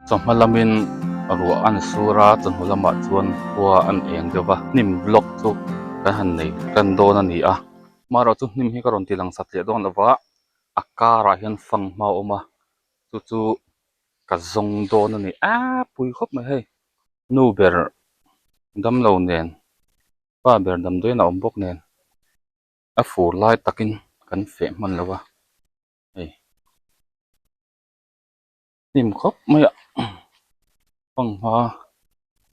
Chawhma lamin ruah a ni sur a, chawhnu lamah chuan khua an eng deuh va, hnim vlog chu kan han nei tan dawn a ni a. Hmarawh chu hnim hi ka rawn ti lang sat leh dawn lo va, a karah hian fanghma a awm a, chu chu ka zawng dawn a ni aa pui khawp mai hei. Nu ber damlo nen pa ber damdawiin a awm bawk nen a fur lai takin kan feh hman lo va hei hnim khawp mai a fanghma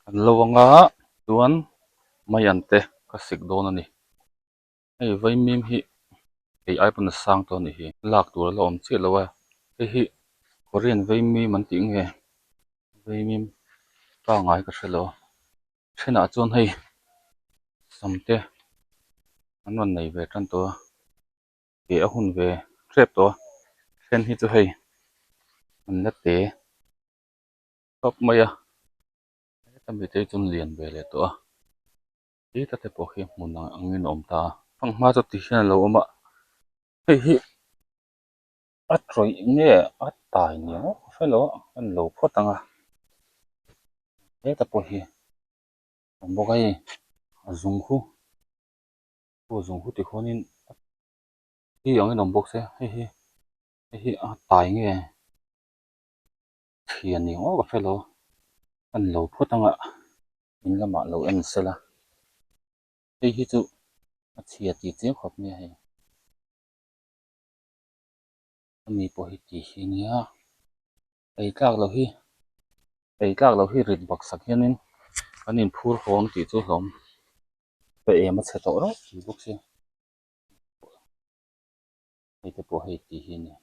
kan lo anga chuan maian te ka sik dawn a ni. Hei vaimim hi kei ai pawn a sang tawh a nih hi lak tur a la awm chiah lo a hei hi korean vaimim an tih nge vaimim pangai ka hre lo a thenah chuan hei sam te an rawn nei ve tan tawh a ke a hun ve tep tawh a then hi chu hei an la te tawp mai a heta mi te hi chu an lian ve leh tawh a. Heta te pawh hi hmun ang angin a awm ta a. Fanghma chu ti hian a lo awm a, hei hi a tawih nge a tai ni ang ka hre lo a, a ni lo phawt ang a, heta pawh hi a awm bawk a hei a zung khu khu a zung khu ti khuanin hi angin a awm bawk se hei hi hei hi a tai nge thian ni ang ka hre lo a, a ni lo phawt ang a. In lamah lo en sela hei hi chu a chhia tih chiang khawp mai a hei ami pawh hi tih hi ania ei tlak loh hi ei tlak loh hi rit baksak hianin kan inphur haw ang tih chu hlawm ka em a chhe tawh reuh tih bawk sia hei te pawh hei tih hi ania.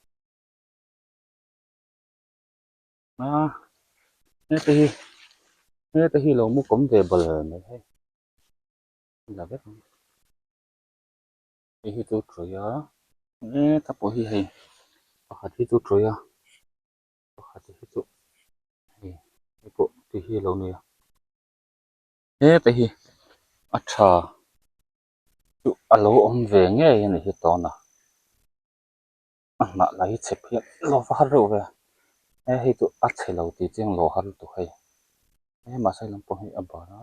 A hete hi hete hi lo mu kawm ve bal mai hei la vek ang hei hi chu tawih a heta pawh hi hei pakhat hi chu tawih a pakhat hi chu hei hei pawh ti hi a lo ni a heta hi a tha chu a lo awm ve ngei a ni hi tawna. A hnah lah hi chhe phian lo va har reuh ve he hei chu a chhe lo tih chiang lo har lutuk hei he mahse lampang hi a bar a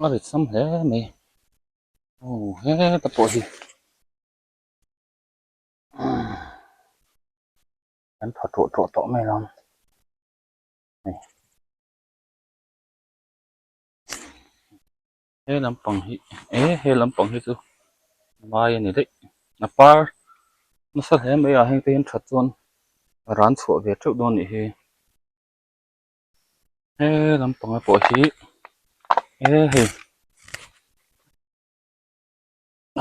a rit sam hle mai aw heta pawh hi an tha tawh tawh tawh mai lo hei. He lampang hi e he lampang hi chu mai a ni daih a par nasa hle mai a heng te hian that chuan ran chhuah ve teuh dawn anih hi he lampanga pawh hi e hei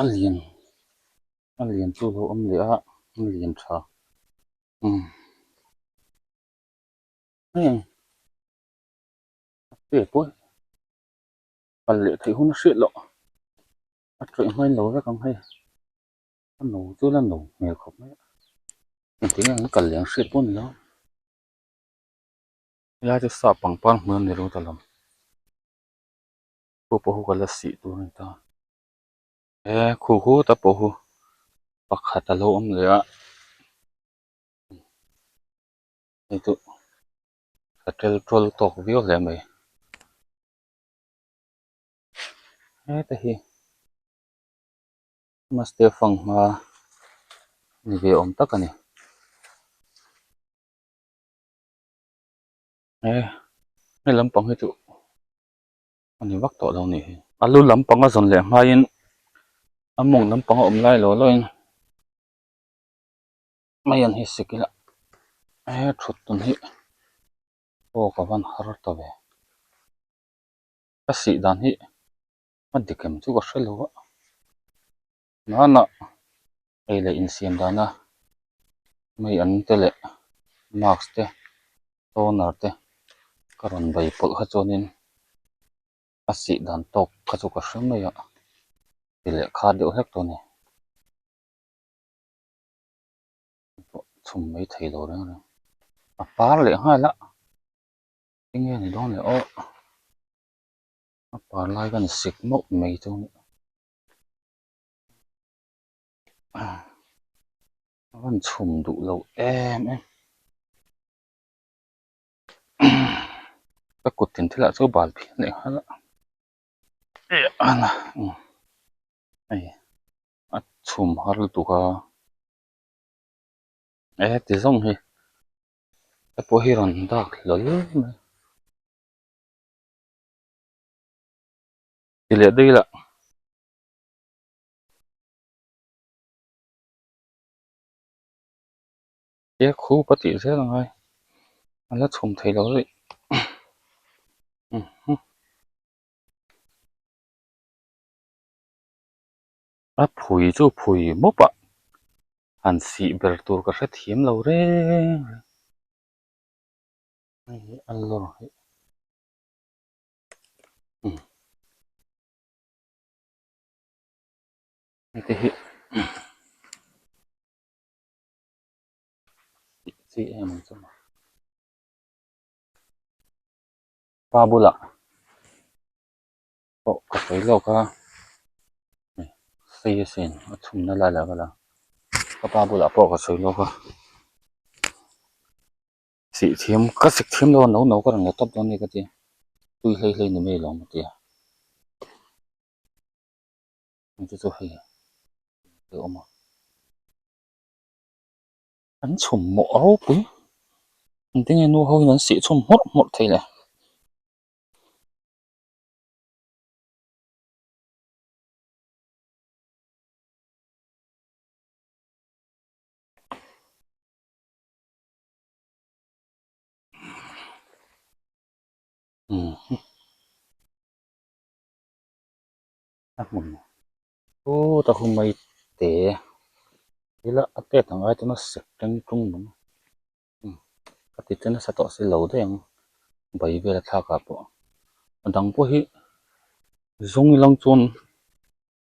a lian a lian chu a lo awm leh a a lian tha umm heng a pe pawi. Kal leh theih hun a hriat loh a tawih hmain lo vek ang hei a no chu la no hmel khawp mai a engtin nge an kal leh ang hriat pawh a ni lo helai chu sap pangpar hmun a ni lo ta lo khu pawh khu ka la sih tur a ni ta he khu khu ta pawh khu pakhat a lo awm leh a hei chu a tel tawl tawk viau hle mai. Heta hi Maste fanghma ni ve awm tak a ni. He he lampang hi chu a ni vak tawh lo a nih hi. A lu lampang a zawn leh hmain a mawng lampang a awm lai lo lawin mai an hi sik ila he thut tun hi aw ka van har ta ve. Ka sih dan hi a dik em chu ka hre lo a hmanah ei leh insiam dana mei an te leh mask te toner te ka rawn bei pawlh kha chuanin a sih dan tawk kha chu ka hre mai a ti leh kha deuh hlek tawh a ni chhum mai thei lo reng reng a par leh nghal a. Enge a ni dawn le aw a par lai ka ni sik mauh mai chu a rawn chhum duh lo em em. Ka kut tin thil ah chu bal phian leh nghal a hei a chhum har lutuk a e ti zawng hi te pawh hi rawn dak hlawl mai ti leh daih lah. He khup a tih zel angai a la chhum thei lo daih a phui chu phui mawp a han sih ber tur ka hrethiam lo reng reng hei hi a lawr hi hei te hi. Tih chi em ang chu maw. Pa bulah pawh ka sawi lawk a hei sei asin a chhumna lai lah vel a ka pa bulah pawh ka sawi lawk a sih thiam ka sik thiam lo a no no ka rawn la tawp dawn a ni ka ti tui hlei hlei ni mai lawm a ti a chu chu hei a awm a. An chhum mawh ropui engtin nge nu ho in an sih chhum hmawrh hmawrh thei le. A hmun Chutah khu mai te ila a tet ang ai chuan a sek teng tung mai umm ka ti che nasa tawh si lo daih ang bai vel a thlak ah pawh a dang pawh hi zawng ilang chuan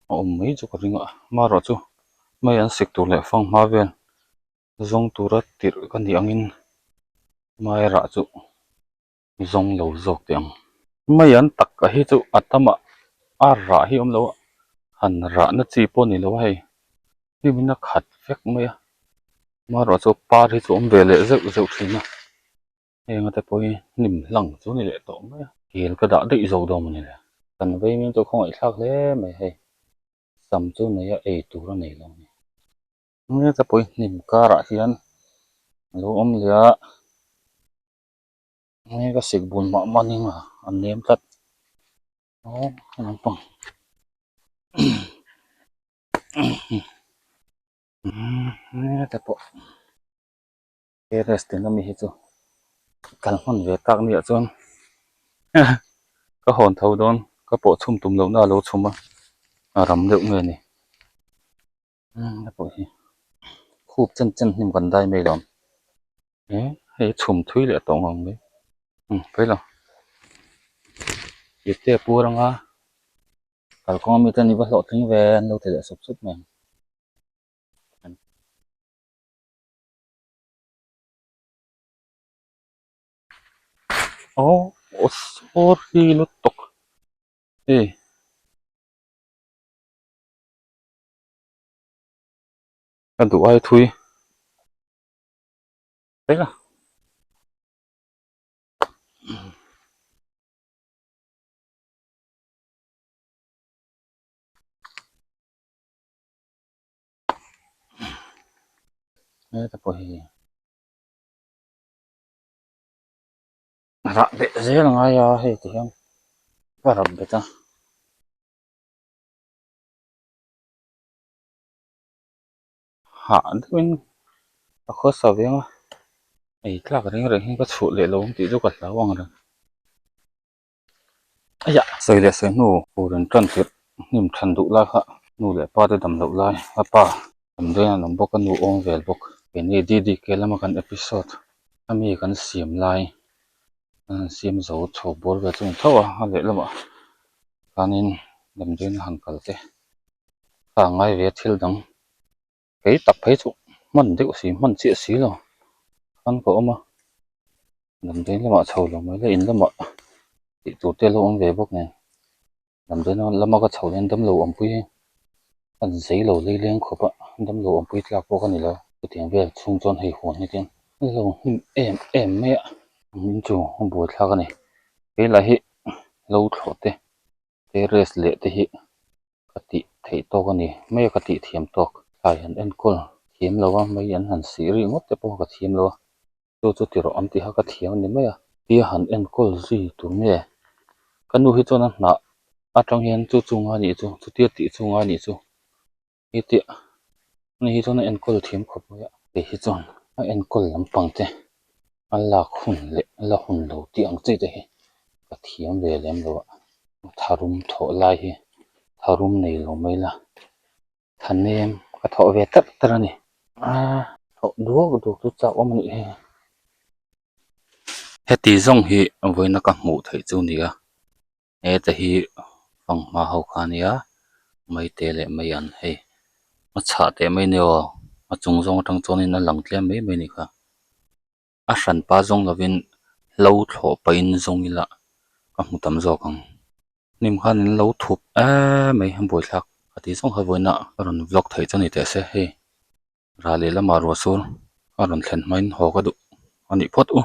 a awm mai chu ka ring a amaherawh chu mai an sek tur leh fanghma vel zawng tura tirh ka nih angin hmairah chu. Zawng lo zawk teh ang. Mai an tak a hi chu a tam a, a rah hi a awm lo a, han rah na chi pawh a ni lo a hei, hnim in a khat vek mai a, amaherawh chu par hi chu a awm ve leh zeuh zeuh thin a, heng ate pawh hi hnim hlang chu a ni leh tawh mai a, kel ka dah daih zawk dawn a ni le, kan vei mai chu khawngaih thlak hle mai hei, sam chu nei a ei tur a nei lo a ni. Heta pawh hi hnim karah hian a lo awm leh a. Nge ka sik bun mah mah ning a a nem tlat aw lampang heta pawh terrace tin ami hi chu kal hman ve tak ni ah chuan ka hawn tho dawn ka pawh chhum tum loh na a lo chhum a a ram deuh nge ni heta pawh hi khup chen chen hnim kan dai mai lo. Eh hei chhum thui leh tawh ngang mai umm pawi lo ipte a pur anga kalkawng ami te an va hlawhtling ve an lo ti leh sup sup mai ang aw aw sorry lutuk hei. Ka duh ai thui. Vek a heta pawh hi rah beh zel a ngai a hei ti hian ka rap bet a. Hah deuhin a khawsa veng a, ei tlak reng reng hi ka chhuah leh lo ang tih chu ka hlau ang reng. Aiah sawi leh sawi hnu fur in tan tirh hnim than duh lai kha nu leh pa te dam loh lai a pa damdawiin an awm bawk a nu awm vel bawk keini DDK lama kan episode a mi kan siam lai an han siam zo chho bawr vel chu a ni tho a, a lehlamah khanin damdawiin a han kal te kha a ngai ve a thil dang. Kei tak phei chu hman deuh si hman chiah si lo khan ka awm a damdawiin lamah chho lo mai la in lamah tih tur te a lo awm ve bawk nen damdawiin lama ka chhoh hian damlo awmpui an zei lo lei leng khawp a damlo awmpui tlak pawh ka ni lo chutiang vel chhung chuan hei huan hi chuan a lo hnim em em mai a min chu a buaithlak a ni. Kei lah hi lo thlawh te terrace leh te hi ka tih theih tawk a ni mai a ka tih thiam tawk. Thlai han enkawl thiam lo a mai an han sih rih ngawt te pawh ka thiam lo a chu chu ti rawh an ti kha ka thiam a ni mai a. Tia han enkawl zui tur nge ka nu hi chuan a hnah atang hian chu chu ngai nih chu chutia tih chu ngai nih chu. Heti ani hi chuan a enkawl thiam khawp mai a kei hi chuan a enkawl lampang te a lak hun leh a la hun lo tih ang chi te hi ka thiam ve lem lo a tharum thawh lai hi tharum nei lo mai la thahnem ka thawh ve tlat tlat a ni a thawh duak duak chu chak awm a nih hi heti zawng hi vawiina ka hmuh theih chu a ni a. Heta hi fanghma ho kha a nia maite leh mai an hei a chhah teh mai nia aw a chung zawng atang chuanin a lang tlem mai mai a nih kha a hran pa zawng lovin hlo thlawh pahin zawng ila ka hmu tam zawk ang hnim khan an lo thup em mai a buaithlak a tih zawng kha vawiinah ka rawn vlog theih chu a ni teh se hei. Rah leh lamah ruah sur a rawn thlen hmain haw ka duh a nih phawt u.